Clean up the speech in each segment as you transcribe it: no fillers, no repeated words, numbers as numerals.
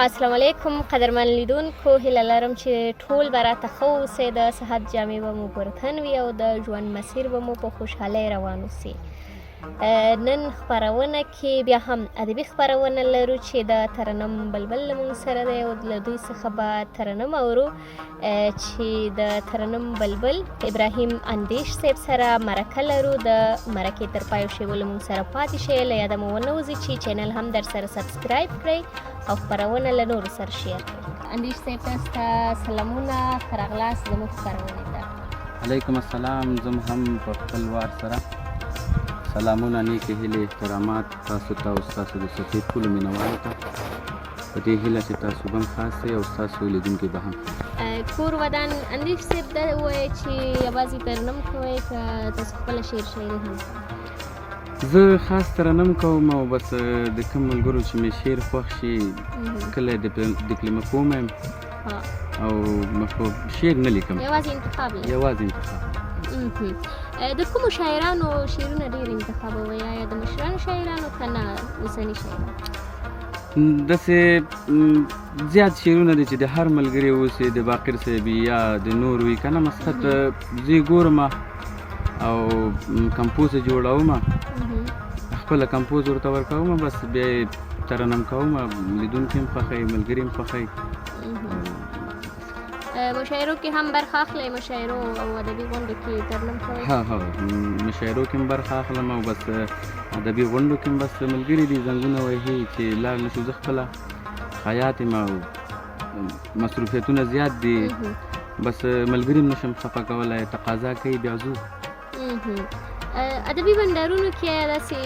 السلام علیکم قدرمن لیدونکو، هیله لرم چې ټول به راته ښه اوسئ، د صحت جامې به مو پر تن وي او د ژوند مسیر به مو په خوشحالۍ روان اوسي. نن خپرونه کې بیا هم ادبي خپرونه لرو چې د ترنم بلبل له موږ سره دی او له دوی څخه به ترنم اورو، چې د ترنم بلبل ابراهیم اندیش صاحب سره مرکه لرو. د مرکې تر پایو شیبو له موږ سره پاتې شئ. له یاده مو ونه وځي چې چینل هم در سره subscribe کړئ او خپرونه له نورو سره share کړئ. اندیش صاحب، تاسو ته سلامونه، ښه راغلاست زموږ خپرونې ته. علیکم السلام، زم هم په خپل وار سره سلامونه، نیکې هیلې، احترامات تاسو ته او ستاسو د صفحې ټولو مینهوالو ته، په دې هیله چې تاسو به هم ښه یاستئ او ستاسو لیدونکي به هم ښه. کور ودان. اندیش صاحب، دا ووایه چې یوازې ترنم کوئ که تاسو خپله شعر شاعري هم کوئ؟ زه خاص ترنم کوم او بس د کوم ملګرو چې مې شعر خوښ شي کله دکلمه کوم یم او خو شعر نه لیکم. یوازې انتخاب لرئ؟ یوازې انتخاب. د کومو شاعرانو شعرونه ډېر انتخابوئ، آیا د مشرانو شاعرانو که نه اوسني شاعران؟ داسې زیات شعرونه دي چې د هر ملګري اوسي، د باقر صاحب یا د نور وي که نه، مقصد زه یې ګورم او compose یې جوړوم، خپله compose ورته ورکوم، بس بیا یې ترنم کوم، لیدونکي هم خوښوي، ملګري هم خوښوي. مشاعرو کې هم برخه اخلئ؟ مشاعرو او ادبي غونډو کې ترنم کوئ؟ ها ها، مشاعرو کې هم برخه اخلم او بس ادبي غونډو کې هم، بس ملګري دي، زنګونه وهي چې لاړ نه شو. زه خپله خیاط یم او مصروفیتونه زیات دي، بس ملګري هم نشم خفه کولی، تقاضا کوي بیا ځو. ادبي بندارونو کې داسې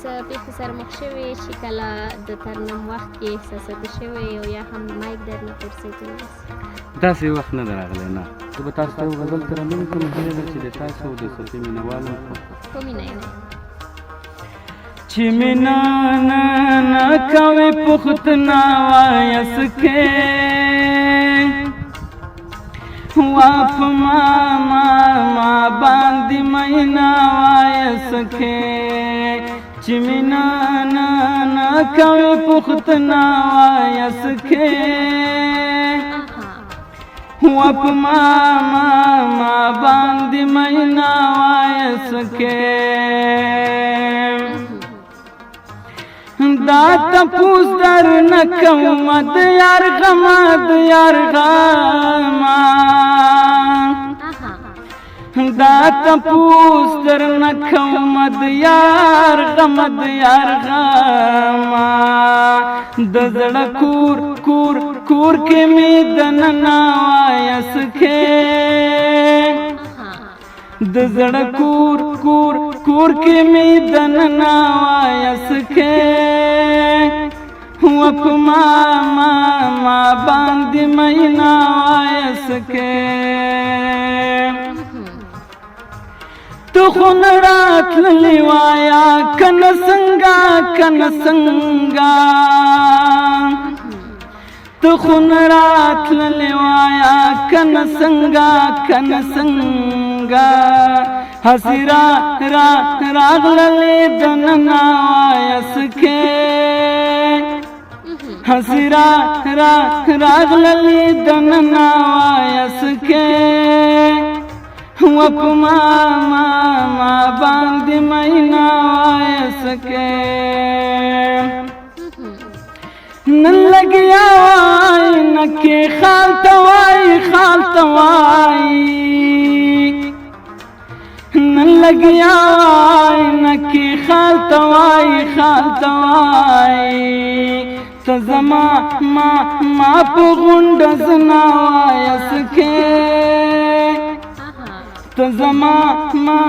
څه پېښې سره مخ شوې چې کله د ترنم وخت کې احساساتي شوی او یا هم mic درنه پرسېدلی؟ داسې وخت نه دی راغلی، نه. زه به تاسو ته یو غزل ترنم کړم، هیله ده چې د تاسو د صفحې مینهوال هم خوښ. په مینه یې. چې مینا نه نه کوي پښتنه وایس کې واپ ما ما ما باندې مینا وایس کې، چې مینا نه نه کوي پښتنه وایس کې واپ ما ما ما باندې مینا وایس کې. دا تپوس در نه کوم د یار غما، د یار غما، دا تپوس در نه کوم د یار غما، د یار غما، د زړه کور کور کور کې مې دننه وایس کې، د زړه کور کور کور کې مې دننه وایس کې وپ ما ما ما باندې مینا وایس کې. ته خو نه راتللې وایا کنه څنګه، کنه څنګه، ته خو نه راتللې وایا کنه څنګه، کنه څنګه، هسې را را راغللې دننه وایس کې، هسې را را راغللې دننه وایس کې وپ ما ما ما باندې مینا وایس کې. نن لګیا وای نکې خال ته وای، خال ته وای، نن لګیا وای نکې خال ته وای، خال ته وای، ته زما ما ما په غونډه زنا وایس کې، ته زما ما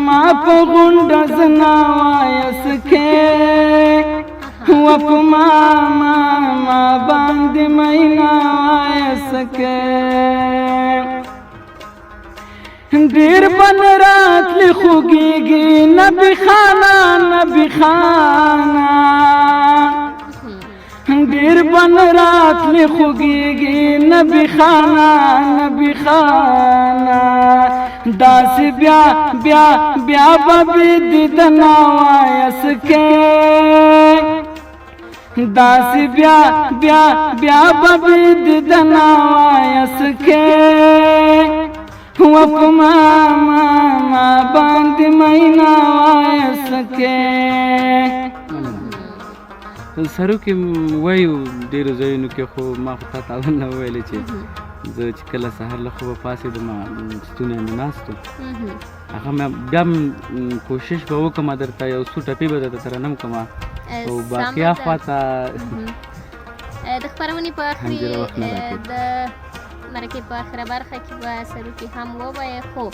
ما په غونډه زنا وایس کې وپ ما ما ما باندې مینا وایس کې. ډیر بن راتلی خوږیږي نبی خانه، نبی خانه، ډیر بن راتلی خوږیږي نبی خانه، نبی خانه، داسې بیا بیا بیا به بې دیدنه وایس کې، داسې بیا بیا بیا به دیدنه وایس کې وپ ما ما ما باندې مینا وایس کې. سرو کې وایو ډېرو ځایونو کې، خو ما خو تا ته اول نه وویلې چې زه چې کله سهار له خوبه پاڅېدم، ستونی مې ناست و، هغه مې بیا کوشش به وکړم درته یو څو ټپې به درته ترنم کړم او باقي اخوا ته د خپرونې په اخري د مرکې په اخره برخه کې به سروکي هم ووایې. خو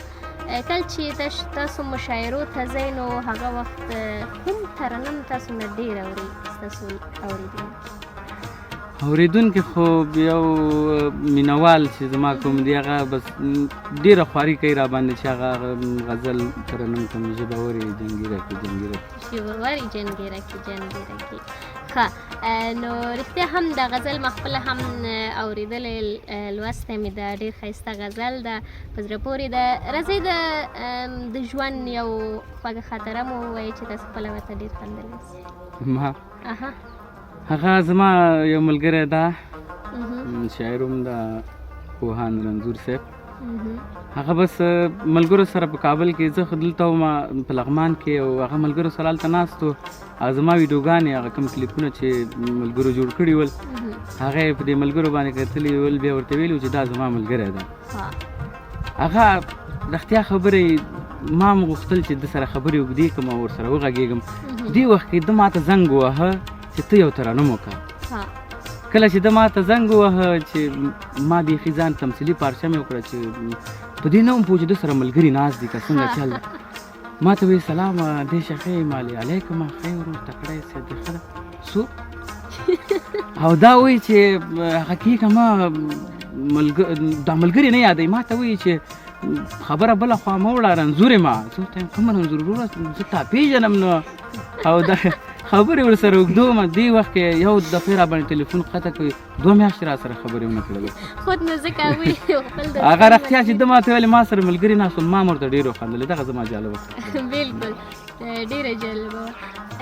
کله چې تاسو مشاعرو ته ځئ نو هغه وخت کوم ترنم تاسو نه ډېر اوري ستاسو اورېدونکي؟ اورېدونکي خو یو مینوال چې زما کوم دی، هغه بس ډېره خواري کوي را باندې چې هغه غزل ترنم کوم، ژبه وري جنګیره کې جنګیره کې، ژبه وري جنګیره کې جنګیره کې. ښه، نو رښتیا هم دا غزل ما خپله هم اورېدلی، لوستی مې ده، ډېر ښایسته غزل ده، په زړه پورې ده. راځئ د ژوند یو خوږه خاطره مو ووایئ چې تاسو خپله ورته ډېر خندلی اوسئ. ما هغه زما یو ملګری ده، شاعر هم ده، پوهاند رنځور صاحب. هغه بس ملګرو سره په کابل کې، زه خو دلته وم په لغمان کې، او هغه ملګرو سره هلته ناست و. هغه زما ویډیوګانې، هغه کوم کلیپونه چې ملګرو جوړ کړي ول، هغه یې په دې ملګرو باندې کتلي ول، بیا ورته ویلي چې دا زما ملګری ده. هغه رښتیا خبرې ما هم غوښتل چې ده سره خبرې اوږدې کړم او ورسره وغږېږم. دې وخت کې ده ماته زنګ وواهه چې ته یو ترنم وکړه. کله چې ده ماته زنګ وواهه چې ما بیخي ځان تمثیلي پارچه مې وکړه چې په دې نه وم پوه چې ده سره ملګري ناست دي که څنګه چل. ما ته ویې سلام دې ښه مالې علیکم، ښه ورور تکړه یې، صحت دې ښه ده څو؟ او دا وایي چې هغه کېږه ما دا ملګري نه یادوي. ما ته وایي چې خبره بله خوا مه وړه، رنځور یم. زه ورته وایم کوم رنځور وروره، زه تا پېژنم نو. او دا خبرې ورسره اوږدوم. دې وخت کې یو دفعه را باندې ټلیفون قطع کوي، 2 میاشتې را سره خبرې ونه کړلې. خود نو ځکه وایي خپل د هغه رښتیا چې ده ماته ویلې ما سره ملګري ناست وو، ما هم ورته ډېر وخندلې. دغه زما جالبه. بلکل ډېره جالبه وه.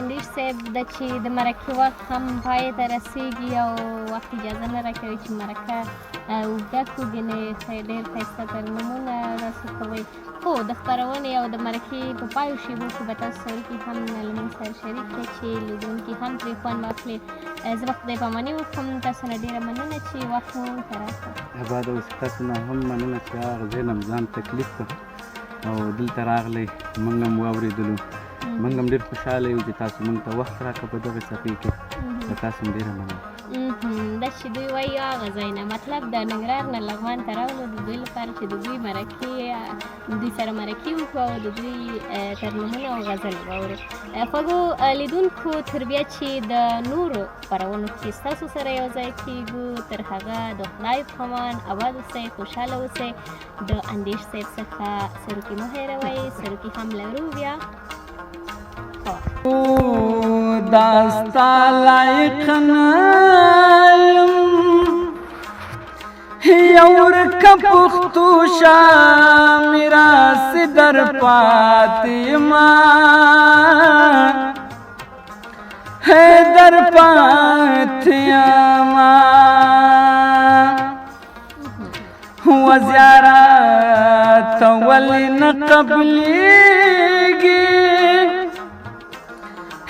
اندېش صاحب دا چې د مرکې وخت هم پای ته رسېږي او وخت اجازه نه راکوي چې مرکه اوږده کړو، ګنې ډېر ښایسته ترنمونه تاسو کوئ. خو د خپرونې او د مرکې په پایو شېبو کې به تاسو سروکي هم له موږ سره شریک کړئ چې لیدونکي هم ترې خوند واخلي. زه به خدای پاماني وکړم، تاسو نه ډېره مننه چې وخت مو ورته راکړ. اباده اوسئ. تاسو نه هم مننه چې هغه ځای نه ځان تکلیف کړ او دلته راغلی، موږ هم واورېدلو. موږ هم ډېر خوشحاله یو چې تاسو موږ ته وخت راکړ په دغې څپې کې، له تاسو هم ډېره مننه. دا چې دوی وایي هغه ځای نه، مطلب د ننګرهار نه لغمان ته راغلو د دوی لپاره چې د دوی مرکې، دوی سره مرکې وکړو او د دوی ترنمونه او غزل واورو. خوږو لیدونکو، تر بیا چې د نورو خپرونو کې ستاسو سره یو ځای کېږو، تر هغه د خدای په امان، اباد اوسئ، خوشحاله اوسئ. د اندېش صاحب څخه سروکي مه هېروئ، سروکي هم لرو بیا. دا ستا لایق نه یم، یو ورکه پښتو شه میراث در پاتې ما، در پاتې ما. وزیارت ولې نه قبلېږي،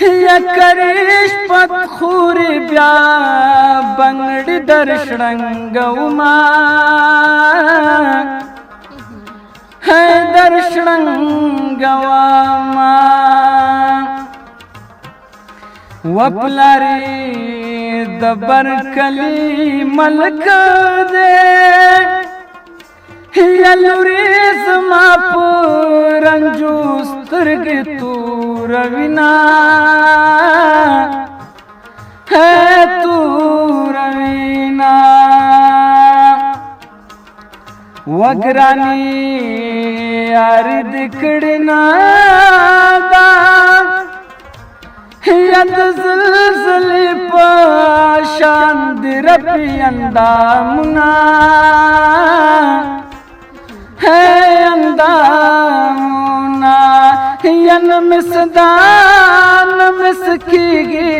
یا کریش پت خوري بیا بنګړي در شړنګوما، در شړنګوما. وپلاري د برکلي ملک دی، یا لوري زما په رنجو سترګې توروینه، توروینه. وګراني یار دې کړې نه ده، یا د زلزلې په شان دې رپي اندامونه، اندامونه. یا نه مې صدا نه مې څه کېږي،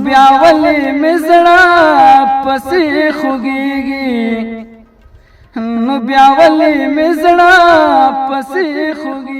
بیا ولې مې زړه پسې خوږېږي، نو بیا ولې مې زړه پسې خوږېږي؟